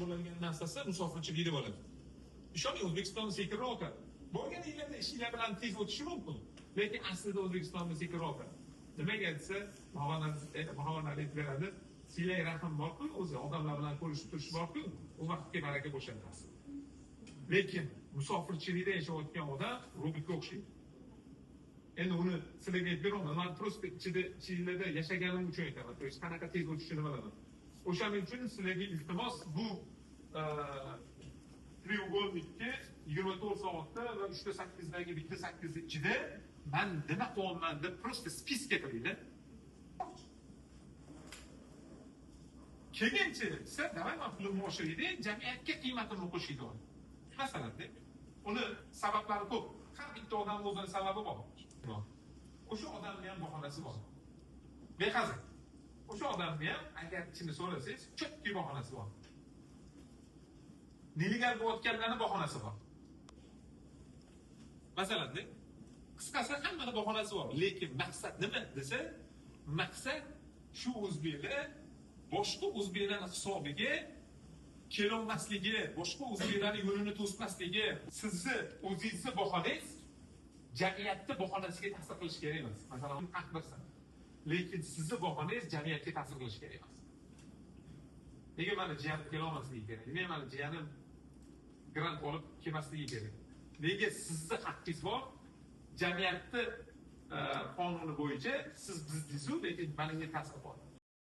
bo'ladigan narsasi musofirchilikda bo'ladi. Ishoning, O'zbekistonda sekinroq o'tadi. Borgan yerlarda ishinglar bilan tez o'tishi mumkin, lekin aslida O'zbekistonda sekinroq o'tadi. Nimaga desa, Muhammad Ali aytib beradi, silay rahm bor-ku, o'zi odamlar bilan ko'rishib turish bor-ku, u vaqtga baraka qo'shadi. Lekin musofirchilikda yashayotgan odam robotga o'xshaydi. Endi uni sizlarga aytib beraman, man просто ichida yashaganim uchun aytaman, то есть qanaqa tez o'tishini bilaman. O'shaning uchun sizlarga iltimos, bu треугольникka 24 soatda va 3 ta 8dagi bitta 8 ichida man nima qilyapman deb просто списка qilinglar. Keyinchi desa, давай man pulimni oshiraylik, jamiyatga qiymatimni qo'shaydi. Masalan, uni sabablari ko'p. Har bitta odamning o'zini sababi bor. O'sha odamni ham bahonasi bor. Behazil. O'sha odamni ham agar ichini so'rasangiz, cho'tki bahonasi bor. Nelegal bo'layotganlarni bahonasi bor. Masalan, qisqasi hammani bahonasi bor, lekin maqsad nima desa, maqsad shu o'zbeklar boshqa o'zbeklarning hisobiga kelolmasligi, boshqa o'zbeklarning yo'lini to'smasligi, sizni o'zingizni bahonangiz jamiyatni bahonasiga ta'sir qilish kerak emas. Masalan, haq bilsin. Lekin sizni bahonangiz jamiyatga ta'sir qilish kerak emas. Nega mani jiyanim kelolmasligi kerak? Nega mani jiyanim grant olib kelmasligi kerak? Nega sizni haqqingiz bor? Jamiyatni qonuni bo'yicha siz bizdingiz-u, lekin menga ta'sir bor.